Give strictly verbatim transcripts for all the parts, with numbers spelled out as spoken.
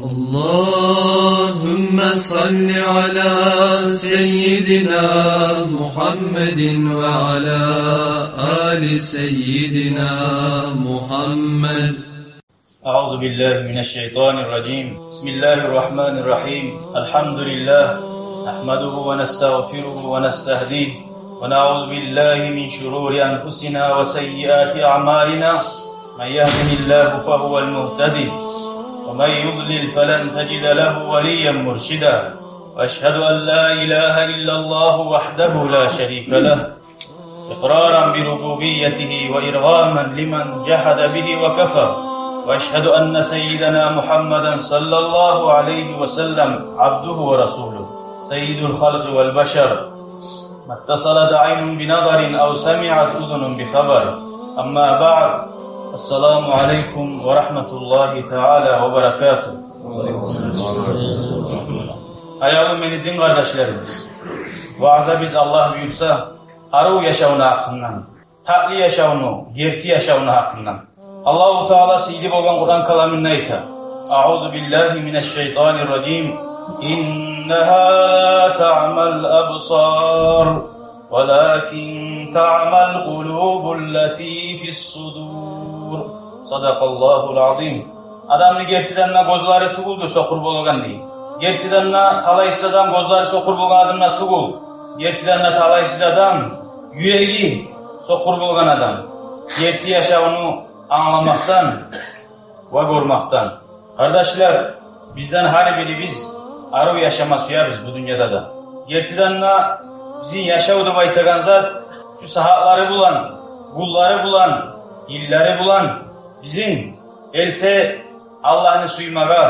اللهم صل على سيدنا محمد وعلى آل سيدنا محمد. أعوذ بالله من الشيطان الرجيم. بسم الله الرحمن الرحيم. الحمد لله، نحمده ونستغفره ونستهديه، ونعوذ بالله من شرور أنفسنا وسيئات أعمالنا. من يهده الله فهو المهتدي، ومن يضلل فلن تجد له وليا مرشدا. وأشهد أن لا إله إلا الله وحده لا شريك له، إقرارا بربوبيته وإرغاما لمن جحد به وكفر. وأشهد أن سيدنا محمدا صلى الله عليه وسلم عبده ورسوله، سيد الخلق والبشر، ما اتصلت عين بنظر أو سمعت أذن بخبر. أما بعد، السلام عليكم ورحمة الله تعالى وبركاته. Аявлу мени дин къардашларым, ваъза биз, Аллагь буюрса, арив яшавну гьакъындан, татли яшавну, герти яшавну гьакъындан. Аллагьу Таала сыйлы болгъан Къуран каламында айта: أعوذ بالله من الشيطان الرجيم. إنها تعمى الأبصار، ولكن تعمى القلوب التي في الصدور. صدق الله العظيم. Адамны гертиден де гёзлери тюгюлдюр сокъур болгъан, дей. Гертиден де талайсыз адам гёзлери сокъур болгъан адам да тюгюл. Гертиден де талайсыз адам юреги сокъур болгъан адам. Герти яшавну англамакъдан ва гёрмекден. Къардашлар, бизден гьар бирибиз арив яшама сюебиз бу дюньяда да. Гертиден де бизин яшав деп айтагъан зат шу сагьатлары булан, гюнлери булан, йыллары булан бизин элте Аллагьны сюймеге,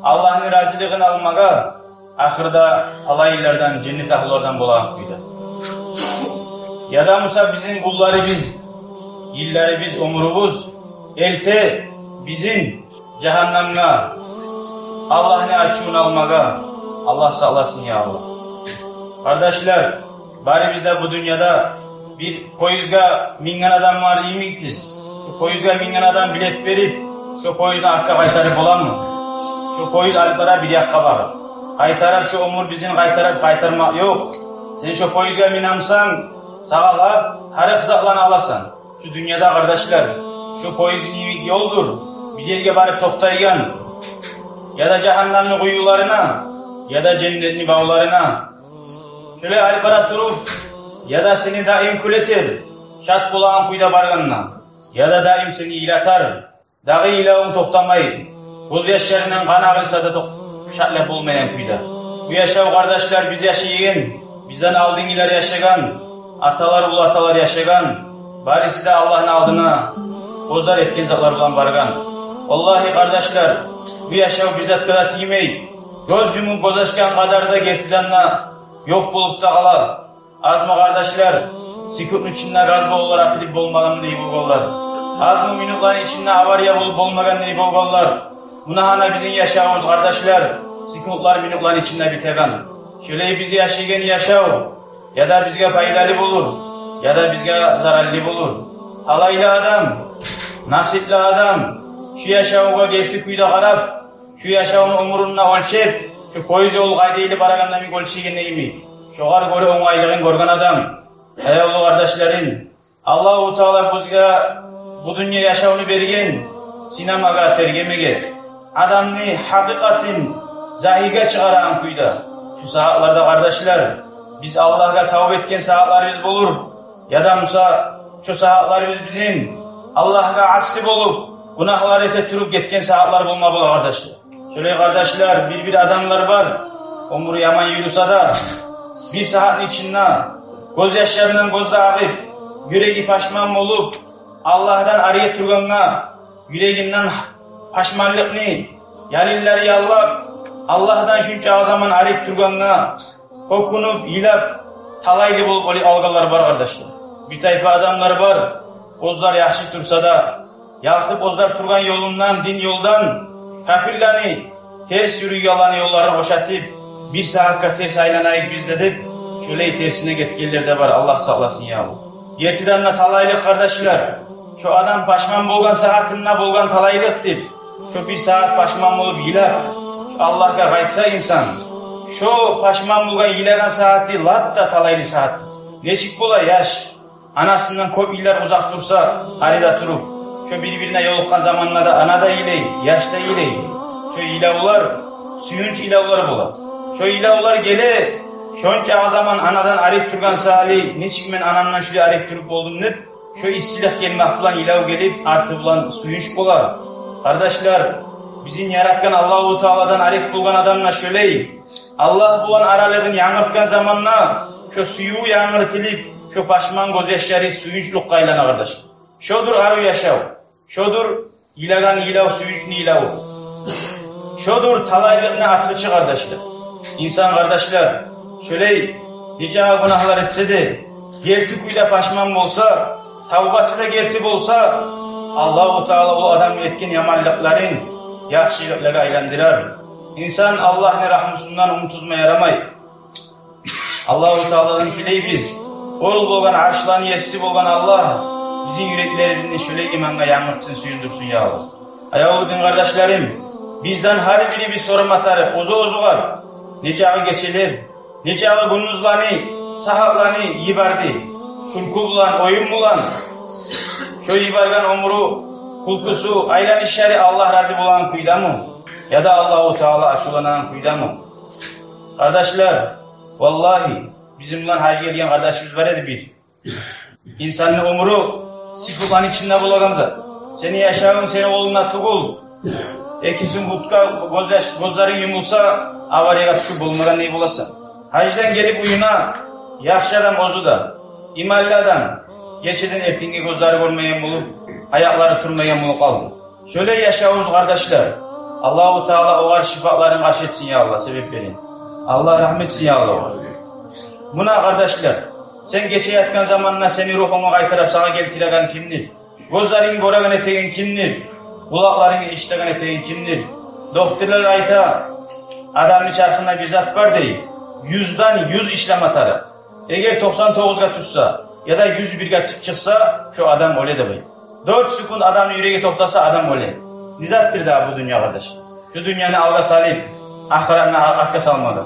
Аллагьны разилигин алмагъа, ахырда талайлылардан, женнет агьлулардан болагъан кюйде. Яда буса бизин гюнлерибиз, йылларыбыз, оьмюрюбюз элте бизин жагьаннамгъа, Аллагьны ачувун алмагъа. Аллагь сакъласын, я Аллагь. Къардашлар, барыбыз да бу дюньяда бир поездге минген адамлар йимикбиз. Шу поездге минген адам билет берип, шу поездни артгъа къайтарып боламы? Шу поезд алып бара бир якъгъа багъып. Къайтарып шу оьмюр бизин къайтарып къайтармакъ ёкъ. Сен шу поездге минемисен, сагъа лап тарыкъ затланы аласан. Шу дюньяда, къардашлар, шу поездни йимик ёлдур бир ерге барып токътайгъан, яда жагьаннамны къуюларына, яда женнетни бавларына. Шолай алып бара туруп, яда сени даим кюлетер шат болагъан кюйде баргъанда, яда даим сени йылатар, дагъы йылавунг токътамай, гёз яшларынгдан къан агъыса да токъ-, шатлап болмайгъан кюйде. Бу яшав, къардашлар, биз яшайгъан, бизден алдынгъылар яшагъан, аталар, уллу аталар яшагъан, барысы да Аллагьны алдына оьзлер этген затлар булан баргъан. Валлагьи, къардашлар, бу яшав бир затгъа да тиймей. Гёз юмуп, гёз ачгъан къадарда гертиден де ёкъ болуп да къала. Азмы, къардашлар, секундну ичинде газ баллонлар атылып болмагъандай болгъанлар. Азмы минутланы ичинде авария болуп болмагъандай болгъанлар. Муна гьана бизин яшавубуз, къардашлар, секундлар, минутланы ичинде битеген. Шолай биз яшайгъан яшав яда бизге пайдалы болур, яда бизге зараллы болур. Талайлы адам, насипли адам шу яшавгъа герти кюйде къарап, шу яшавну оьмюрюн де оьлчеп, шу поезд ёл къайда эли барагъанда йимик оьлчейгенде йимик, шогъар гёре онгайлыгъын гёрген адам. Аявлу къардашларым, Аллагьу Таала бизге бу дюнья яшавну берген сынамагъа, тергемеге, адамны гьакъыкъатын загьирге чыгъарагъан кюйде. Шу сагьатларда, къардашлар, биз Аллагьгъа тавба этген сагьатларыбыз болур, яда буса шу сагьатларыбыз бизин Аллагьгъа асси болуп, гюнагьлар эте туруп гетген сагьатлар болма бола, къардашлар. Шолай, къардашлар, бир-бир адамлар бар, оьмюрю яман юрюсе де, бир сагьатны ичинде гёз яшларындан гёз де агъып, юреги пашман болуп, Аллагьдан арек тургъангъа, юрегинден пашманлыкъны ялынлары яллап, Аллагьдан шунча заман арек тургъангъа, гьёкюнюп, йылап, талайлы болуп оьлюп къалгъанлар бар, къардашлар. Бир тайпа адамлар бар, оьзлер яхшы турса да, ялкъып оьзлер тургъан ёлундан, дин ёлдан, капирлени, терс юрюйгенлени ёлларын ошатып, бир сагьатгъа терс айланайыкъ биз де деп, шолай терсине гетгенлер де бар, Аллагь сакъласын, я Аллагь. Гертиден де талайлыкъ, къардашлар, шу адам пашман болгъан сагьатында болгъан талайлыкъ деп, Шо бир сагьат пашман болуп йылап, шо Аллагьгъа къайтса инсан, шо пашман болгъан, йылагъан сагьаты лап да талайлы сагьат. Нечик бола яш анасындан кёп йыллар узакъ турса, къарыда туруп, шо бир-бирине ёлукъгъан заманда да ана да йылай, яш да йылай. Шо йылавлар сююнч йылавлар бола. Шо йылавлар геле, шончакъы заман анадан айрылып тургъан саялы, нечик мен анамдан шулай айрылып туруп болдум деп, шо иссилик гелмек булан йылав гелип, арты булан сююнч бола. Къардашлар, бизин яратгъан Аллагьу Тааладан айрылып болгъан адам да шолай. Аллагь булан аралыгъын янгыртгъан заманда, шо сююв янгыртылып, шо пашман гёзьяшлары сююнчлюкге айлана, къардашлар. Шодур арив яшав. Шодур йылагъан йылав, сююнчлю йылав. Шодур талайлыкъны ачгъычы, къардашлар. Инсан, къардашлар, шолай нечакъы гюнагьлар этсе де, герти кюйде пашман болса, тавбасы да герти болса, Аллагьу Таала о адамны этген яманлыкъларын яхшылыкълагъа айландырар. Инсан Аллагьны рагьмусундан умут уьзме ярамай. Аллагьу Тааладан тилейбиз, ол болгъан, аршланы еси болгъан Аллагь бизин юреклерибизни шолай имангъа янгыртсын, сююндюрсюн, я Аллагь. Аявлу дин къардашларым, бизден гьар бирибиз сорама тарыкъ оьзю-оьзюгер: нечакъы гечелер, нечакъы гюндюзлени, сагьатланы йиберди кюлкю булан, оюн булан. Шо йиберген оьмюрю, кюлкюсю, айланышлары Аллагь рази болагъан кюйдеми, яда Аллагьу Таала ачувланагъан кюйдеми? Къардашлар, валлагьи, бизин булан гьаж гелген къардашыбыз бар эди бир. Инсанны оьмюрю секунтланы ичинде болагъан зат. Сени яшавунг сени къолунгда тюгюл. Эки секундгъа гёзлер, гёзлеринг юмулса, авариягъа тюшюп болмагъан не боласан? Гьаждан гелип уьюне, яхшы адам оьзю де, иманлы адам, гечеден эртенге гёзлери гёрмейген болуп, аякълары турмайгъан болуп къалды. Шолай яшавубуз, къардашлар. Аллагьу Таала огъар шифаларын къаршы этсин, я Аллагь, себеп берин. Аллагь рагьмат этсин, я Аллагь, огъар. Муна, къардашлар, сен гече ятгъан заманда сени ругьунгну къайтарып сагъа гелтиреген кимдир? Гёзлерингни гёреген этеген кимдир? Къулакъларынгны эшитеген этеген кимдир? Докторлар айта, адамны чархында бир зат бар дей, юзден юз ишлеме тарыкъ. Эгер токъсан тогъузгъа тюшсе, яда юз бирге чыкъ-, чыкъса, шо адам оьле деп айта. Дёрт секунд адамны юреги токътаса, адам оьле. Не затдыр дагъы бу дюнья, къардаш? Шу дюньяны алгъа салып, ахыратны ар-, артгъа салмагъа.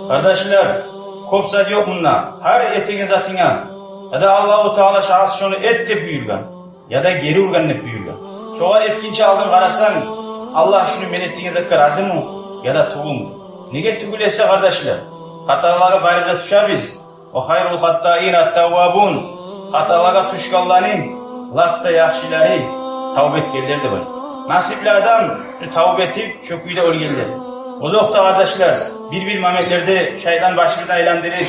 Къардашлар, кёп зат ёкъ мунда. Гьар этеген затынга, яда Аллагьу Таала шагьат шону эт деп буюргъан, яда гери ургъан деп буюргъан. Шогъар этгинче алдын къарасанг, Аллагь шуну мен этген затгъа разиму, яда тюгюлмю? Неге тюгюл эсе, къардашлар, хаталагъа барыбыз да тюшебиз. «Ва хайрул хаттаин ат-таввабун». Хаталагъа тюшгенлени лап да яхшылары тавба этгенлер деп айта. Насипли адам тавба этип, шо кюйде оьлгенлер. Озокъда, къардашлар, бир-бир моментлерде шайтан башыбызны айландырып,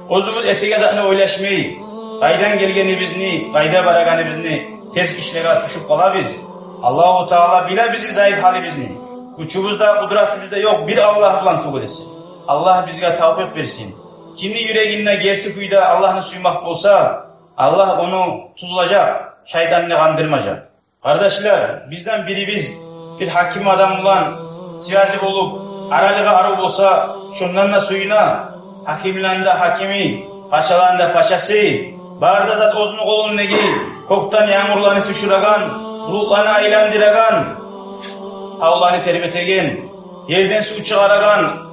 оьзюбюз этеген затны ойлашмай, къайдан гелгенибизни, къайда барагъаныбызны, терс ишлеге тюшюп къалабыз. Аллагьу Таала биле бизин заиф гьалыбызны. Гючюбюз де, къудратыбыз да ёкъ бир Аллагь булан тюгюл эсе. Аллагь бизге тавфикъ берсин. Кимни юрегинде герти кюйде Аллагьны сюймек болса, Аллагь ону тюзлежек, шайтанны къандырмажакъ. Къардашлар, бизден бирибиз бир гьаким адам булан связи болуп, аралыгъы арив болса, шондан да сююне. Гьакимлени де гьакими, пачаланы да пачасы, бары да зат оьзюню къолундагъы, кёкден янгурланы тюшюреген, булутланы айландырагъан, тавланы тербетеген, ерден сув чыгъарагъан,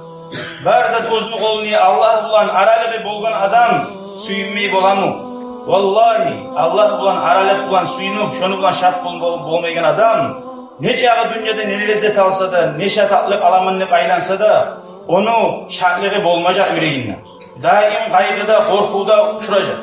бары зат оьзюню къолунда, Аллагь булан аралыгъы болгъан адам сююнмей боламы? Валлагьи, Аллагь булан аралыкъ булан сююнюп, шону булан шат бол-, бол-, болмайгъан адам, нечакъы дюньяда не леззет алса да, не шатлыкъ аламан деп айланса да, ону шатлыгъы болмажакъ юрегинде. Даим къайгъыда, къоркъувда туражакъ.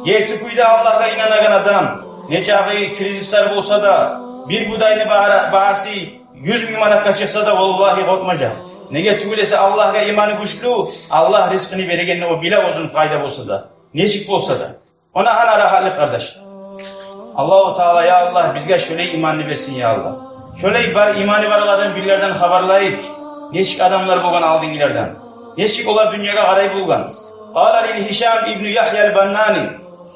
Герти кюйде Аллагьгъа инанагъан адам, нечакъы кризислер болса да, бир будайны багьара-, багьасы юз минг манатгъа чыкъса да, валлагьи, къоркъмажакъ. Неге тюгюл эсе, Аллагьгъа иманы гючлю, Аллагь ризкъыны берегенни о биле, оьзюню къайда болса да, нечик болса да. Она гьана рагьатлыкъ, къардаш. Аллагьу Таала, я Аллагь, бизге шолай иманны берсин, я Аллагь. Шолай бар иманы бар адам бирлерден хабарлайыкъ. Нечик адамлар болгъан алдынгилерден? Нечик олар дюньягъа къарай болгъан? Къала ли Гьишам ибну Ягья аль-Баннани.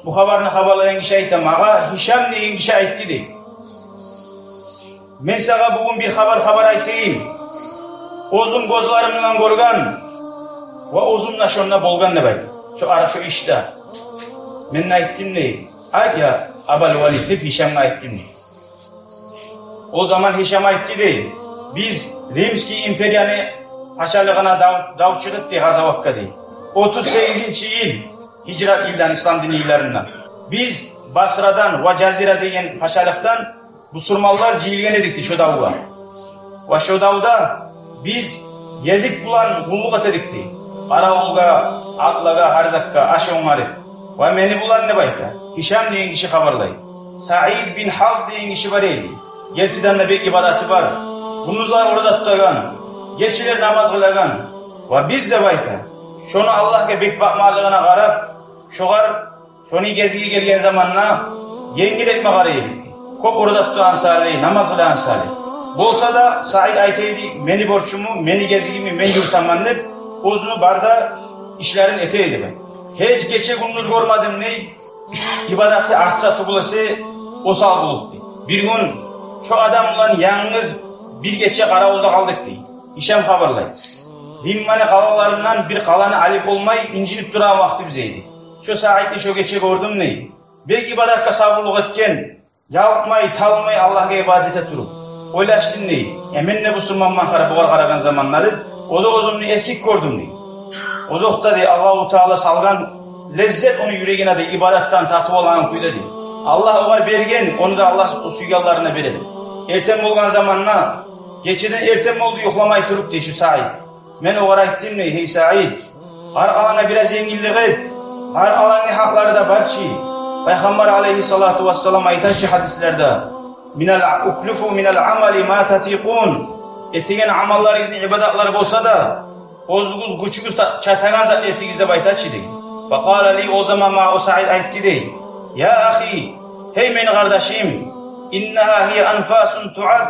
Бу хабарны хабарлайгъан гиши айта: «Магъа Гьишам деген гиши айтды», — дей. «Мен сагъа бугюн бир хабар, хабар айтайым. Оьзюм гёзлерим булан гёрген ва оьзюм де шонда болгъан», — деп айта. Шо ара, шо ишде. «Мен де айтдым, — дей, — ай, я Абал Валид, — деп, — Гьишамгъа айтдым», — дей. О заман Гьишам айтды дей: «Биз Римский империяны пачалыгъына дав, дав чыгъып дей, гъазаватгъа дей. Отуз сегизинчи йыл, гьижрат йылдан, ислам дини йылларындан, биз Басрадан ва Жазира деген пачалыкъдан бусурманлар жыйылгъан эдик дей шо давгъа. Ва шо давда биз гезик булан къуллукъ этедик дей. Къаравулгъа, атлагъа, гьар затгъа, аш онгарып. Ва мени булан, деп айта, Гьишам деген гиши хабарлай, Саид бин Гьарб деген гиши бар эди. Гертиден де бек ибадаты бар. Гюндюзлер ораза тутагъан, гечелер намаз къылагъан. Ва биз, деп айта, шону Аллагьгъа бек бакъмагъанлыгъына къарап, шогъар, шону гезиги гелген заманда енгил этме къарай эдик. Кёп ораза тутагъан саялы, намаз къылагъан саялы. Болса да Саид айта эди: мени борчуму, мени гезигими мен юрютемен», — деп, оьзюню бар да ишлерин эте эди бай. Гьеч гече-гюндюз гёрмедим дей, ибадаты артса тюгюл эсе осал болуп дей. Бир гюн шо адам булан янгыз бир гече къаравулда къалдыкъ дей. Гьишам хабарлай: «Римлени къалаларындан бир къаланы алып болмай инжинип турагъан вакътибиз эди. Шо Саидни шо гече гёрдюм дей. Бек ибадатгъа сабурлукъ этген, ялкъмай, талмай Аллагьгъа ибадат эте туруп. Ойлашдым дей: э, мен де бусурманман гьали бугъар къарагъан заманда деп, оьз оьзюмню эсгик гёрдюм дей. Озокъда дей, Аллагьу Таала салгъан леззет ону юрегине дей, ибадатдан татып алагъан кюйде дей. Аллагь огъар берген, ону да Аллагь о сюйгенлерине береди. Эртен болгъан заманда, гечеден эртен болду юхламай туруп дей шо Саид. Мен огъар айтдым дей: гьей Саид, къаркъарангъа бираз енгиллик эт. Къаркъарангны гьакълары да бар чы. Пайхаммар алайгьиссалату вассалам айта чы гьадислерде: минал, уклифу минал амали ма татикъун. Этеген амалларыгъызны, ибадатлар болса да, оьзюгюз гючюгюз та-, чатагъан затны этигиз деп айта чы дей. Факъала ли, о заман магъа о Саид айтды дей: я ахи, гьей мени къардашым, иннагьа гьия анфасун туад.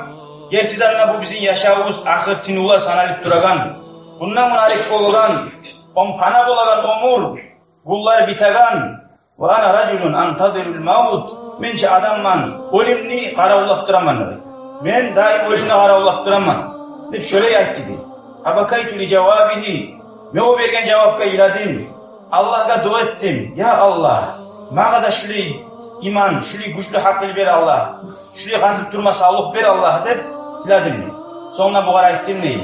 Гертиден де бу бизин яшавубуз ахыр тынывлар саналып турагъан. Бундан гьарап болгъан, он пана болагъан оьмюр, гюнлер битеген. Ва ана ражулун антазирул мавт. Мен чи адамман, оьлюмню къаравуллап тураман деп. Мен даим оьлюмню къаравуллап тураман деп шолай айтды дей. Фабакайту ли жавабигьи. Мен о берген жавапгъа йыладым. Аллагьгъа дуа этдим: я Аллагь, магъа да шулай иман, шулай гючлю гьакъыл бер, Аллагь. Шулай къатып турма савлукъ бер, Аллагь, деп тиледим. Сонг да бугъар айтдым дей: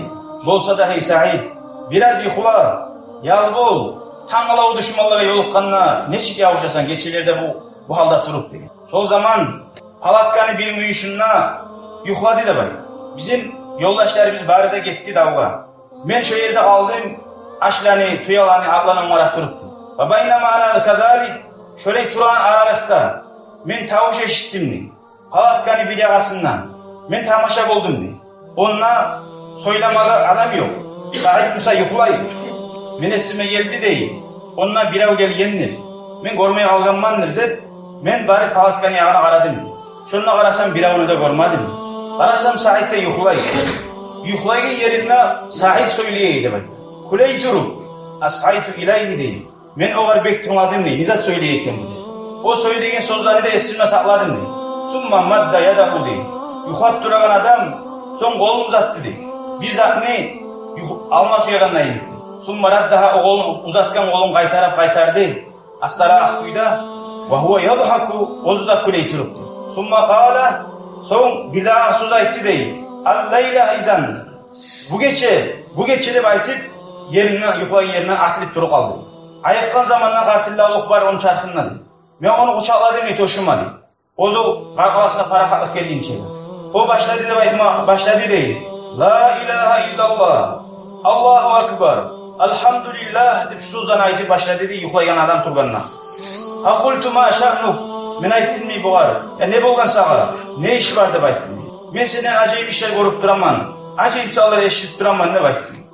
болса да, гьей Саид, бираз юхла, ял бол. Тангала о душманлагъа ёлукъгъанда нечик ябушасан гечелерде бу, бу гьалда туруп деген. Шол заман палатканы бир мюйюшюнде юхлады дей бай. Бизин ёлдашларыбыз бары да гетди давгъа. Мен шо ерде къалдым, ашланы, тюелени, атланы онгарып туруп. Ва байнама ана казалик, шолай тургъан аралыкъда мен тавуш эшитдим дей. Палатканы бир ягъасындан мен тамаша болдум дей. Онда сёйлемеге адам ёкъ. Саид буса юхлай. Мен эсиме гелди дей, онда бирев гелгенди. Мен гёрмей къалгъанмандыр деп, мен барып палатканы ягъына къарадым. Шонда къарасам, биревню де гёрмедим. Къарасам, Саид де юхлай. Юхлайгъан еринде Саид сёйлей эди деп айта. Кюлей туруп, асгъайту илайгьи дей. Мен огъар бек тынгладым дей, не зат сёйлей экен бу дей. О сёйлеген сёзлени де эсимде сакъладым дей. Сумма мадда ядагьу дей. Юхлап турагъан адам сонг къолун узатды дей. Бир затны юх-, алма сюегендей. Сумма раддагьа, о къолун, узатгъан къолун къайтарып къайтарды. Астаракъ кюйде. Ва гьува ядгьаку, оьзю де кюлей туруп дей. Сумма къала, сонг бирдагъы сёз айтды дей. Аллайла изан. Бу гече, бу гече деп айтып, еринден, юхлайгъан еринден атылып туруп къалды. Айыкъгъан заманда къартыллавлукъ бар ону чархындан. Мен ону къучакъладым дей тёшюме дей. Оьзю къаркъарасына парахатлыкъ гелгинче. О башлады деп айтма, башлады дей. Ла илагьа иллаллагь, Аллагьу акбар, альгьамдулиллагь деп шу сёзлени айтып башлады дей юхлайгъан адам тургъанда. Факъулту ма шаънук, мен айтдым дей бугъар: я не болгъан сагъа? Не иш бар деп айтдым дей. Мен сенден ажайып ишлер гёрюп тураман, ажайып затлар эшитип тураман деп айтдым.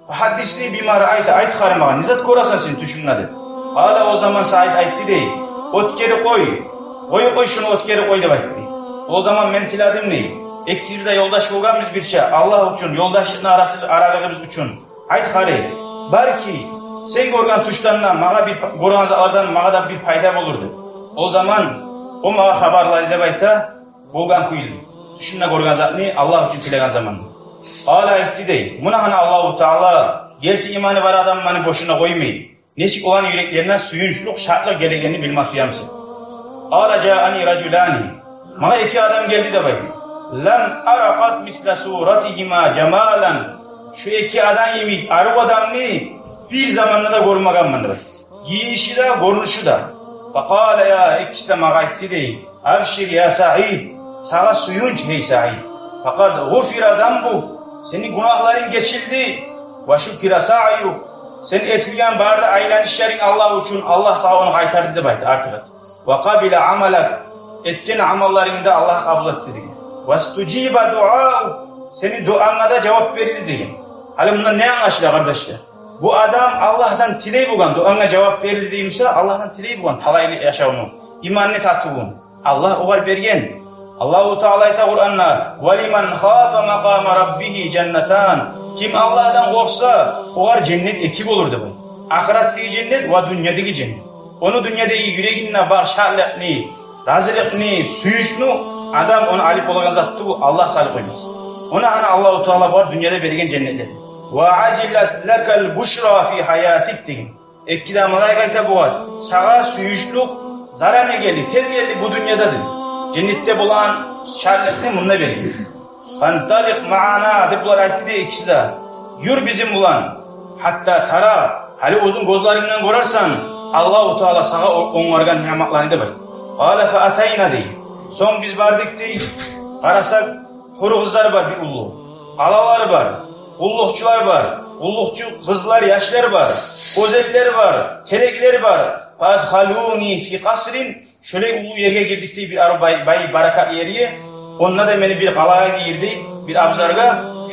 Фагьаддисни бима раайта, айт гьари магъа, не зат гёресен сен тюшюнгде деп. Къала, о заман Саид айтды дей: оьтгерип къой, къоюп къой шуну, оьтгерип къой деп айтды дей. О заман мен тиледим дей. Экибиз де ёлдаш болгъанбыз бирче, Аллагь учун, ёлдашлыкъны арасы, аралыгъыбыз учун. Айт гьари, балики сен гёрген тюшден де магъа бир па-, гёрген затлардан магъа да бир пайда болур деп. О заман о магъа хабарлады деп айта, болгъан кюйде, тюшюмде гёрген затны Аллагь учун тилеген заман. Къала, айтды дей: муна гьана Аллагьу Таала герти иманы бар адамланы бошуна къоймай. Нечик оланы юреклерине сююнчлюк, шатлыкъ гелегенни билме сюемисен. Къала жаани ражулани. Магъа эки адам гелди деп айтды. لم أر قط مثل صورتهما جمالا. Шу эки адам йимик арив адамны бир заманда да гёрмегенмен деп айта. Гийиниши де, гёрюнюшю де. فقال, я, экиси де магъа айтды дей: أبشر يا سعيد, сагъа сююнч, гьей Саид. فقد غفر ذنبك, сени гюнагьларынг гечилди. وشكر سعيك, сен этилген бары да айланышларынг Аллагь учун, Аллагь сагъа ону къайтарды деп айта, артыкъ этип. وقبل عملك, этген амалларынгны да Аллагь къабул этди деген. واستجيب دعاؤك, сени дуанга да жавап берилди деген. Гьали мундан не англашыла, къардашлар? Бу адам Аллагьдан тилей болгъан, дуанга жавап берилди дей буса, Аллагьдан тилей болгъан талайлы яшавну, иманны татывун. Аллагь огъар берген. Аллагьу Таала айта Къуранда: ولمن خاف مقام ربه جنتان. Ким Аллагьдан къоркъса, огъар женнет эки болур деп айта. Ахыратдагъы женнет ва дюньядагъы женнет. Ону дюньядагъы юрегинде бар шатлыкъны, разиликни, сююнчню адам ону алып болагъан зат тюгюл, Аллагь салып къоймас. Ону гьана Аллагьу Таала бар дюньяда берген женнетлер. وعجلت لك البشرى في حياتك деген. Эки де малайик айта бугъар: сагъа сююнчлюк заране гелди, тез гелди бу дюньяда деп. Женнетде болгъан шатлыкъны мунда берген. فانطلق معنا деп булар айтды дей экиси де. Юр бизин булан. حتى ترى, гьали оьзюнг гёзлеринг булан гёрерсен Аллагьу Таала сагъа о-, онгаргъан ниъматланы деп айтды. قال فأتينا дей. Сонг биз бардыкъ дей. Къарасакъ, гьюрю къызлар бар бир уллу. Къалалар бар. Къуллукъчулар бар. Къуллукъчу къызлар, яшлар бар. Гёзеллер бар. Тереклер бар. فأدخلوني في قصر. Шолай уллу ерге гирдик дей, бир арив бай, бай, баракатлы ерге. Онда да мени бир къалагъа гийирди, бир абзаргъа.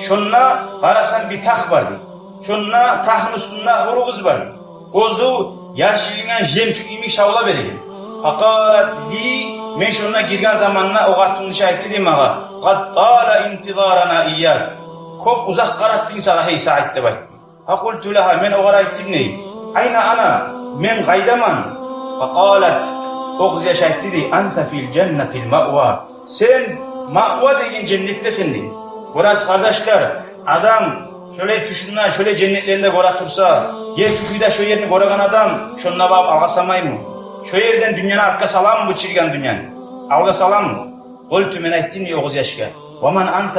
Шонда къарасам, бир тахт бар дей. Шонда тахтны уьстюнде гьюрю къыз бар дей. Оьзю яршылынгъан жемчуг йимик шавла берген. فقالت لي, мен шонда гирген заманда о къатынгиши айтды дей магъа: قد طال انتظارنا إياك. Кёп узакъ къаратдынг сагъа, гьей Саид, деп айтды. فقلت لها, мен огъар айтдым дей: أين أنا, мен къайдаман? فقالت, о къызъяш айтды дей: أنت في الجنة المأوى. Сен Маъва деген женнетдесен дей. Гёресиз, къардашлар, адам шолай тюшюнде, шолай женнетлени де гёре турса, герти кюйде шо ерни гёреген адам шонда барып алгъасамаймы? Шо ерден дюньяны артгъа саламы, бу чирген дюньяны? Алгъасаламы? قلت, мен айтдым дей о къызъяшгъа: ومن أنت,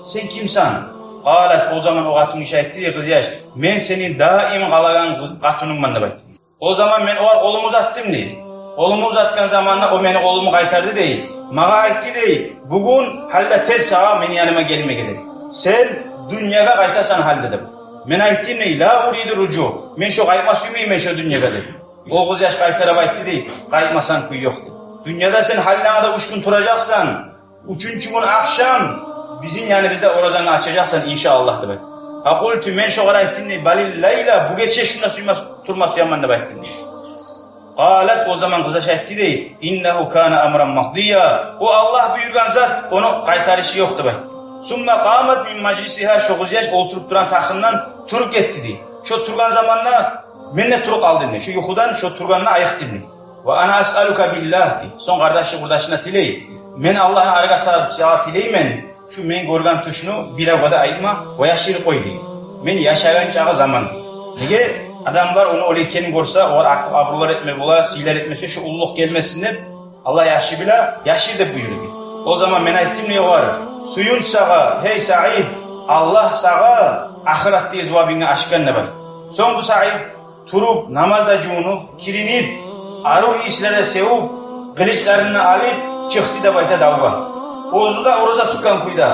сен кимсен? قالت, о заман о къатынгиши айтды дей, къызъяш: мен сени даим къалагъан къыз-, къатынынгман деп айтды. О заман мен огъар къолумну узатдым дей. Къолумну узатгъан заманда о мени къолумну къайтарды дей. Магъа айтды дей: бугюн гьали де тез сагъа мени яныма гелме герек. Сен дюньягъа къайтасан гьали де деп. Мен айтдым дей: لا أريد الرجوع, мен шо къайтма сюймеймен шо дюньягъа деп. О къызъяш къайтарып айтды дей: къайтмасанг кюй ёкъ деп. Дюньяда сен гьали де уьч гюн туражакъсан. Уьчюнчю гюн ахшам бизин яныбызда оразангны ачажакъсан, иншааллагь, деп айтды. فقلت, мен шогъар айтдым дей: بل الليلة, бу гече шунда сюймес, турма сюемен деп айтдым дей. قالت, о заман къызъяш айтды дей: إنه كان أمرا مقضيا. О Аллагь буюргъан зат, ону къайтарышы ёкъ деп айтды. ثم قامت من مجلسها, шо къызъяш олтуруп тургъан тахтындан туруп гетди дей. Шо тургъан заманда мен де туруп къалдым дей. Шо юхудан шо тургъанда айыкъдым дей. وأنا أسألك بالله, дей. Сонг къардашы къурдашына тилей: мен Аллагьны арагъа салып сагъа тилеймен, шу мен гёрген тюшню биревге де айтма ва яшырып къой, дей. Мен яшагъан чагъы заман. Неге, адамлар ону оьле экенин гёрсе, огъар артыкъ абурлар этме бола, сыйлар этмесе, шу уллулукъ гелмесин деп, Аллагь яхшы биле, яшыр деп буюрду. О заман мен айтдым дей огъар: сююнч сагъа, гьей Саид, Аллагь сагъа ахыратдагъы зувабынгны ачгъан деп айтды. Сонг бу Саид туруп, намаз да жувунуп, киринип, арив ийислер де севюп, къылычларын да алып чыкъды деп айта давгъа. Оьзю де ораза тутгъан кюйде.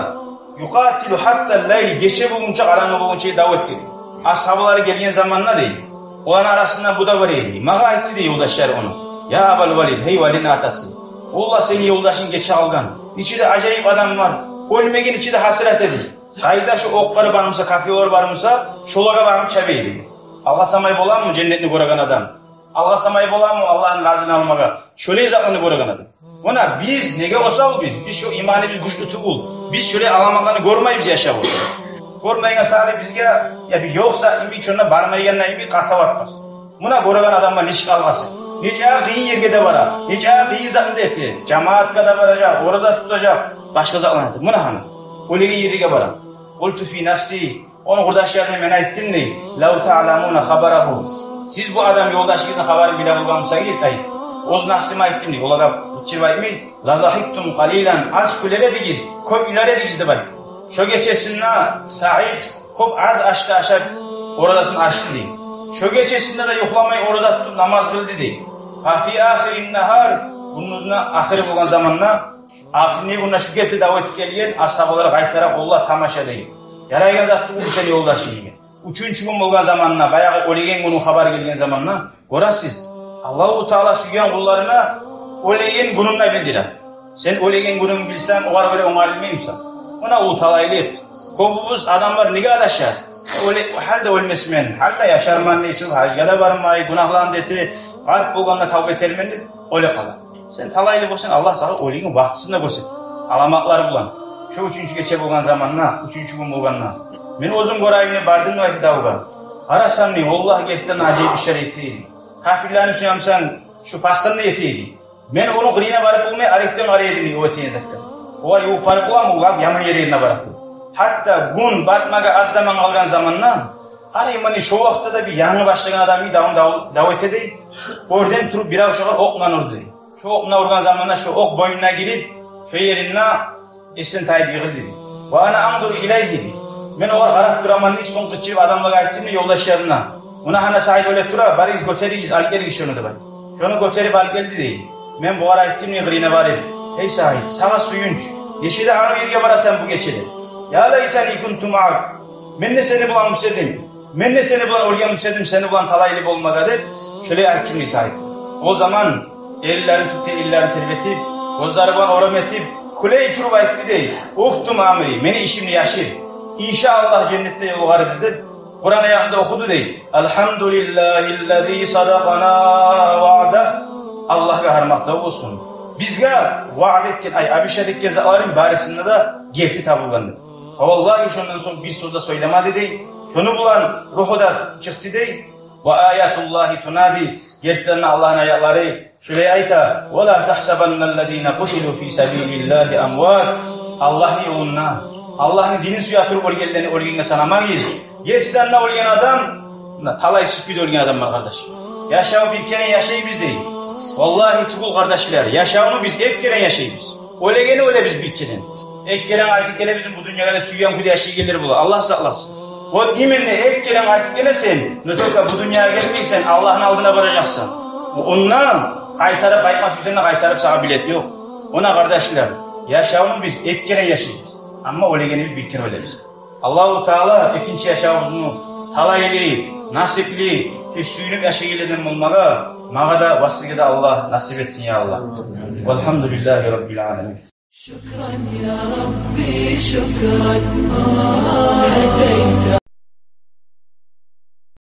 يقاتل حتى الليل, гече болгъунча, къарангы болгъунча дав этди. Асгьабалары гелген заманда, дей, оланы арасында бу да бар эди. Магъа айтды, дей, ёлдашлары ону: يا أبا الوليد, гьей Валидни атасы, валлагь, сени ёлдашынг гече къалгъан. Ичи де ажайып адам бар. Оьлмеген ичи де гьасирет эди. Къайда шо окълар бармуса, копьёлар бармуса, шолагъа барып чабайым. Алгъасамай боламы женнетни гёреген адам? Алгъасамай боламы Аллагьны разилигин алмагъа шолай затланы гёреген адам? Муна биз неге осал биз? Биз шо иманыбыз гючлю тюгюл. Биз шолай аламатланы гёрмейбиз яшавда. Гёрмейген саялы бизге, я, бир ёкъ зат йимик, шонда бармайгъан йимик къасават этмес. Муна гёреген адамлар нечик алгъасай. Нече къыйын ерге де бара. Нече къыйын затны да эте. Жамаатгъа да баражакъ, ораза тутажакъ, башгъа затланы да эте. Муна гьана. Оьлеген ерге бара. قلت في نفسي, ону къурдашларына мен айтдым, дей: لو تعلمون خبره. Сиз бу адам ёлдашыгъызны хабарын биле болгъан бусагъыз, дей, Оьз напсыма айтдым дей, олагъа къычырып айтмай. «Ла захиктум къалилан», аз гюлер эдигиз, кёп уьлер эдигиз деп айтды. Шо гечесинде Саид кёп аз аш да ашап, оразасын ачды дей. Шо гечесинде де юхламай ораза тутуп намаз къылды дей. «Фа фи ахирин нагьар», гюндюзню ахыры болгъан заманда, ахырынгъы гюнде шу гепни дав этип гелген асгьабалар къайтара къоллай тамаша дей. Ярайгъан зат тюгюл сени ёлдашынг деген. Уьчюнчю гюн болгъан заманда, баягъы оьлеген гюнню хабар гелген заманда, гёресиз, Аллагьу Таала сюйген къулларына оьлеген гюнюн де билдире. Сен оьлеген гюнюнгню билсенг, огъар гёре онгарылмаймысан? Муна о талайлыкъ. Кёбюбюз адамлар неге адаша? Оьле, гьали де оьлмесмен, гьали де яшарман дей, шо гьажгъа да бармай, гюнагьланы да эте, къарт болгъанда тавба этермен деп оьле къала. Сен талайлы болсанг, Аллагь сагъа оьлеген вакътисин де гёрсетер, аламатлар булан. Шо уьчюнчю гече болгъан заманда, уьчюнчю гюн болгъанда, мен оьзюм гёрейим деп бардым дей давгъа. Къарасам дей, валлагь, гертиден ажайып ишлер эте эди. Капирлени сюемсен, шо пастан да эте эди. Мен ону къырыйына барып болмай, арекден къарай эдим дей о этеген затгъа. Огъар ювукъ барып боламы, о яман ерлерине барып бола. Гьатта гюн батмагъа аз заман къалгъан заманда, къарайман дей, шо вакътиде де бир янгы башлагъан адам йимик давун дав, дав эте дей. Оьрден туруп бирев шогъар окъ булан урду дей. Шо окъ булан ургъан заманда шо окъ бойнуна гирип, шо еринден эсден тайып йыгъылды дей. «Ва ана анзуру илайгьи», дей. Мен огъар къарап тураман дей, сонг къычырып адамлагъа айтдым дей, ёлдашларына. «Муна гьана Саид оьле тура, барыгъыз гётеригиз, алып гелигиз шону», — деп айтып. Шону гётерип алып гелди дей. Мен бугъар айтдым дей къырыйына барып: «Эй Саид, сагъа сююнч. Нечик де англы ерге барасан бу гечеде. Я лайтани кунту маак. Мен де сени булан болса эдим. Мен де сени булан оьлген болса эдим, сени булан талайлы болмагъа», — деп, шолай айтдым дей Саид. О заман эллерин тутду, эллерин тербетип, гёзлери булан орам этип, кюлей туруп айтды дей: «Уктум амри, мени ишимни яшыр. Иншааллагь, женнетде ёлугъарбыз», — деп, Къуран аятны да охуду дей. «Алгьамдулиллагьиллази садакъана ваъдагь». Аллагьгъа гьар макътав болсун. Бизге ваъда этген, ай, обещать этген затларыны барысында да герти табылгъан деп. Ва валлагьи, шондан сонг бир сёз де сёйлемеди дей. Шону булан ругьу да чыкъды дей. «Ва аятуллагьи тунади». Гертиден де Аллагьны аятлары шолай айта: «Ва ла тагьсабанналлазина къутилу фи сабилиллагьи амват». Аллагьны ёлунда, Аллагьны динин сюе туруп оьлгенлени оьлгенге санамагъыз. Гертиден де оьлген адам, муна, талайсыз кюйде оьлген адам бар, къардаш. Яшав бир керен яшайбыз дей. Валлагьи тюгюл, къардашлар, яшавну биз эки керен яшайбыз. Оьлегени оьлебиз бир керен. Эки керен къайтып гелебизми бу дюньягъа деп сюйген кюйде яшайгъанлар бола. Аллагь сакъласын. Вот именно эки керен къайтып гелесен, но только бу дюньягъа гелмейсен, Аллагьны алдына баражакъсан. Онда къайтарып къайтма сюйсенг де, къайтарып сагъа билет ёкъ. Она, къардашлар, яшавну биз эки керен яшайбыз. Амма оьлегенибиз бир керен оьлебиз. Аллагьу Таала экинчи яшавубузну талайлы, насипли, шо сююнюп яшайгъанлардан болмагъа магъа да ва сизге де Аллагь насип этсин, я Аллагь. Валгьамдулиллагьи раббил аламин. شكرا يا ربي، شكرا.